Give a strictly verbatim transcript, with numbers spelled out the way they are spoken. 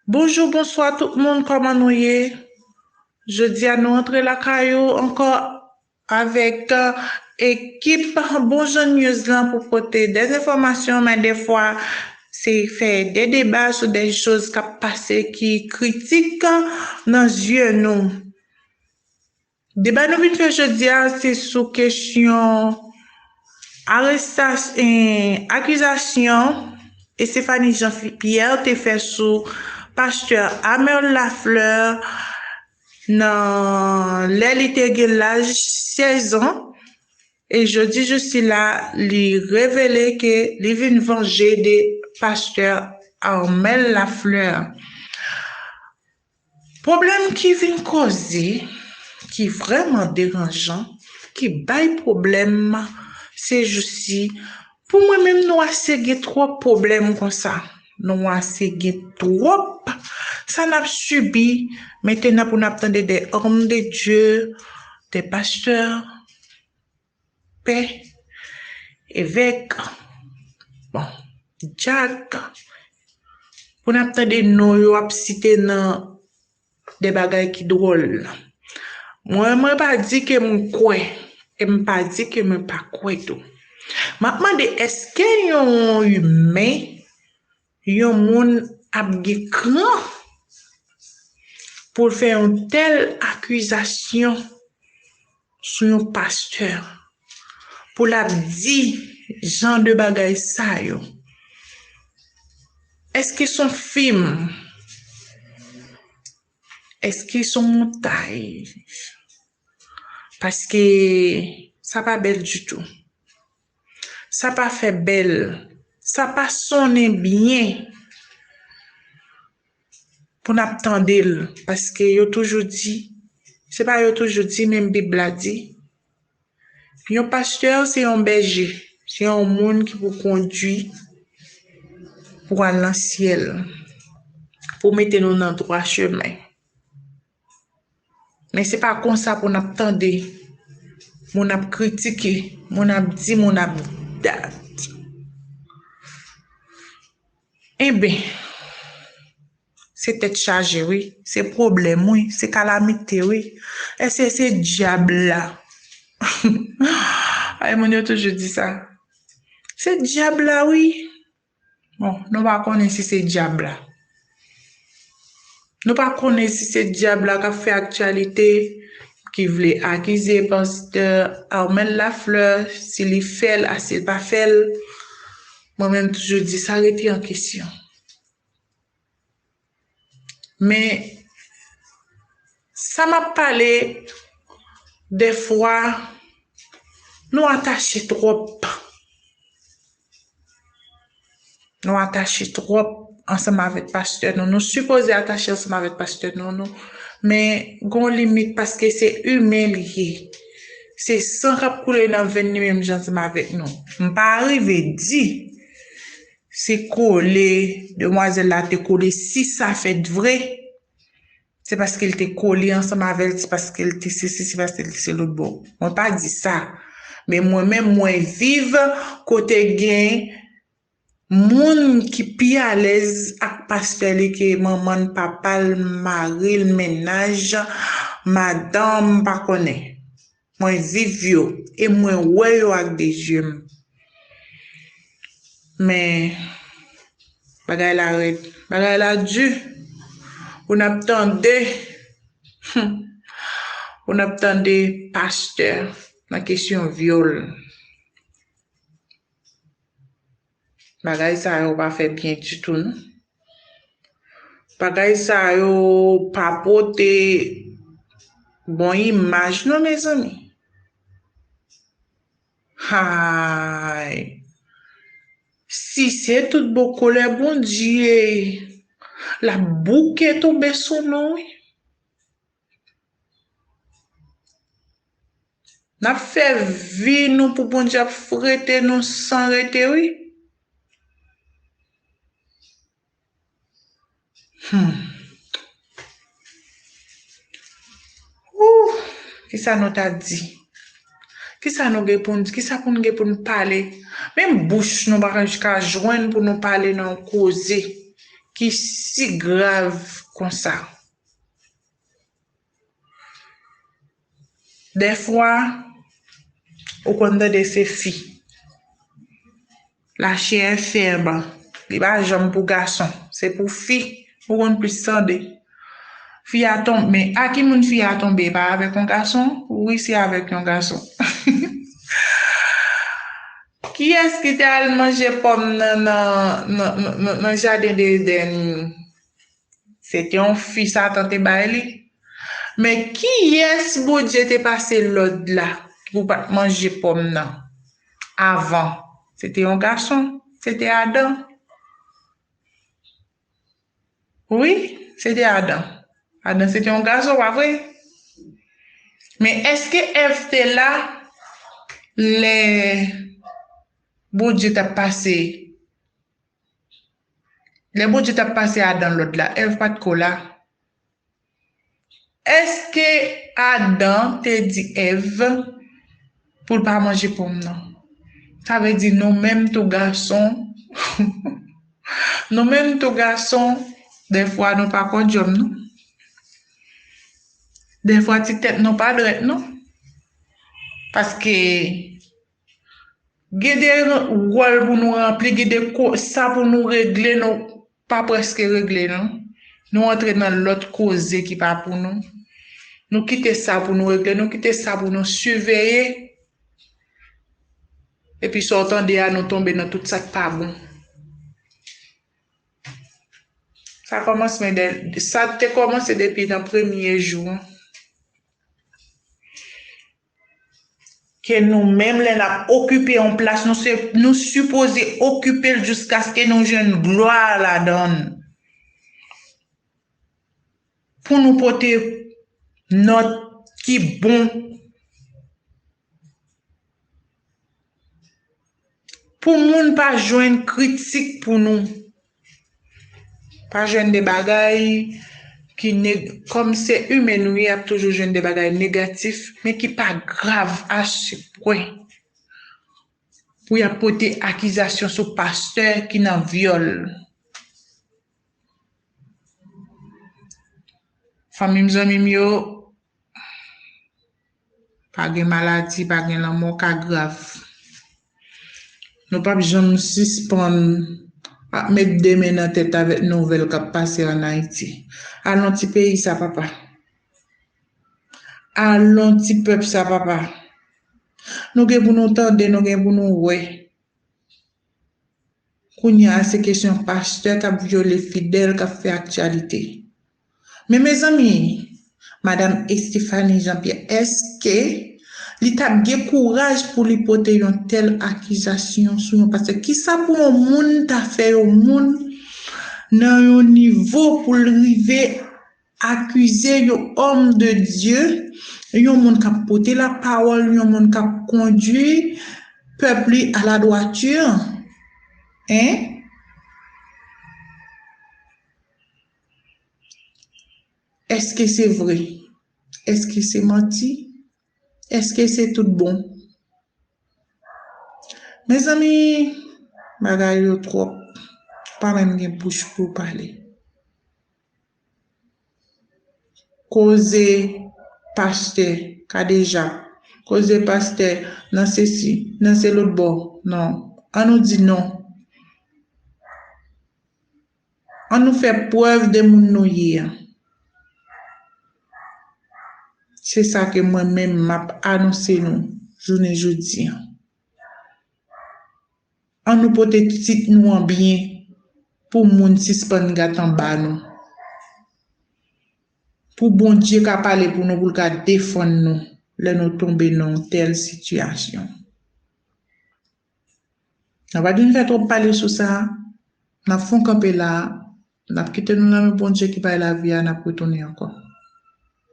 Bonjou, bonswa tout moun, kòman nou ye? Jodi a nou antre lakay ou ankò avèk, uh, ekip Bon Jan News lan pou pote de enfòmasyon, men defwa se fè de deba sou de choz k ap pase ki kritik nan zye nou. Deba nou vin fè jodi a, se sou kesyon arestas-, eh, akizasyon Estephanie Jean Pierre te fè sou pastè Armel Lafleur nan lè li te gen laj sèz an. E jodi jou sila, li revele ke li vin vanje de pastè Armel Lafleur. Pwoblèm ki vin koze, ki vrèman deranjan, ki bay pwoblèm se jou si, pou mwen menm, nou ase gen twòp pwoblèm konsa. Nou ase gen twòp sa n ap sibi mentnan pou n ap tande de homme de Dieu, de pastè, pè, evèk, bon, dyak, pou n ap tande non yo ap site nan de bagay ki dwòl. Mwen, mwen pa di ke m kwè, e m pa di ke mwen pa kwè tou. M ap mande, èske yon imen, yon moun ap gen kran pou l fè yon tèl akizasyon sou yon pastè, pou l ap di jan de bagay sa yo? Èske s on fim? Èske s on montay? Paske sa pa bèl ditou. Sa pa fè bèl. Sa pa sonnen byen pou n ap tande l. Paske yo toujou di, se pa yo toujou di, men Bib la di, yon pastè se yon bèje, se yon moun ki pou kondui pou al nan syèl, pou mete nou nan dwa chemen. Men se pa konsa pou n ap tande moun ap kritike, moun ap di, moun ap dat. Enben, se tèt chaje, wi. Se pwoblèm, wi. Se kalamite, wi. Èske se dyab la? Ay, moun yo toujou di sa. Se dyab la, wi. Bon, nou pa konnen si se dyab la. Nou pa konnen si se dyab la k ap fè aktyalite, ki vle akize pastè Armel Lafleur, si li fè l, a si l pa fè l. Mwen menm toujou di sa rete an kesyon. Men, sa m ap pale, dèfwa, nou atache twòp. Nou atache twòp ansanm avèk pastè nou. Nou sipoze atache ansanm avèk pastè nou, nou. Men, gon limit paske se imen li ye. Se san k ap koule nan venn li menm jan ansanm avèk nou. M pa rive di se kole demwazèl la te kole, si sa fèt vre, se paske l te kole ansanm avè l, se paske l te sesi, se paske l te se lòt bò. Mwen pa di sa. Men mwen menm, mwen viv kote gen moun ki pi alèz ak pastè li ke manman l, papa l, mari l, mennaj, madanm, m pa konnen. Mwen viv yo e mwen wè yo ak de zye m. Men, bagay la rèd, bagay la di. Pou n ap tande, hmm, pou n ap tande pastè nan kesyon vyòl. Bagay sa yo pa fè byen ditou, non. Bagay sa yo pa pote bon imaj, non, mezanmi. Hay! Si se tout bon, kolè Bondye, l ap bouke tonbe sou nou, wi. N ap fè vi nou pou Bondye ap frete nou san rete, wi. Hmm. Ooh, kisa nou ta di? Kisa nou gen pou n, kisa pou n gen pou n pale? Menm bouch nou pa ka jwenn pou nou pale nan yon koze. ki si grav konsa. Dèfwa, ou konn tande se fi. La chair est faible. Li pa janm pou gason. Se pou fi. Ou konn plis tande. Fi a tonbe. Men a ki moun fi a tonbe? Pa avèk yon gason? Wi, se avèk yon gason. Kiyès ki te al manje pòm nan, nan, nan, nan, nan jaden de Edenn? Se te yon fi Satan te bay li. Men kiyès Bondye te pase lòd la pou pa t manje pòm nan avan? Se te yon gason, se te Adan. Wi, se te Adan. Adan se te yon gason, pa vre? Men èske Èv te la lè Bondye t ap pase Lè Bondye t ap pase Adan lòd la, Èv pa t ko la. Èske Adan te di Èv pou l pa manje pòm nan? Sa vle di nou menm tou gason, nou menm tou gason, dèfwa nou pa kòdyòm non. Dèfwa ti tèt nou pa drèt non. Paske Gen de wòl pou nou ranpli, gen de ko-, sa pou nou regle, nou pa prèske regle, non. Nou antre nan lòt koze ki pa pou nou. Nou kite sa pou nou regle, nou kite sa pou nou siveye. Epi sa w tande a, nou tonbe nan tout sa k pa bon. Sa kòmanse, men de, sa te kòmanse depi nan premye jou an. Ke nou menm, lè n ap okipe yon plas, nou se, nou sipoze okipe l jiskaske nou jwenn glwa ladan l. Pou nou pote nòt ki bon. Pou moun pa jwenn kritik pou nou. Pa jwenn de bagay ki neg-, kòm se imen nou ye, y ap toujou jwenn de bagay negatif, men ki pa grav asipwen pou y ap pote akizasyon sou pastè ki nan vyòl. Fanmi m, zanmi m yo, pa gen maladi, pa gen lanmò ka grav. Nou p ap janm sispann ap met de men nan tèt avèk nouvèl k ap pase ann Ayiti. Alon ti peyi sa, papa. Alon ti pèp sa, papa. Nou gen pou nou tande, nou gen pou nou wè. Kounye a, se kesyon pastè k ap vyole fidèl, k ap fè aktyalite. Men mezanmi, Madam Estephanie Jean-Pierre, èske li t ap gen kouraj pou li pote yon tèl akizasyon sou yon pastè? Kisa pou yon moun ta fè yon moun nan yon nivo pou l rive akize yon òm de Dye, yon moun k ap pote lapawòl, yon moun k ap kondui pèp li a la dwati? Hein? Èske se vre? Èske se manti? Èske se tout bon? Mezanmi, bagay yo twòp. Pa menm gen bouch pou pale. Koze pastè, kadejak. Koze pastè, nan sesi, nan se lòt bò. Non. An nou di non. An nou fè prèv de moun nou ye a. Se sa ke mwen menm m ap anonse nou jounen jodi a. An nou pote tit nou an byen pou moun sispann gate anba nou. Pou Bondye ka pale pou nou, pou l ka defann nou lè nou tonbe nan yon tèl sitiyasyon. N a pa vin fè twòp pale sou sa. N ap fè yon kanpe la. N ap kite nou nan men Bondye ki bay lavi a, n ap retounen ankò.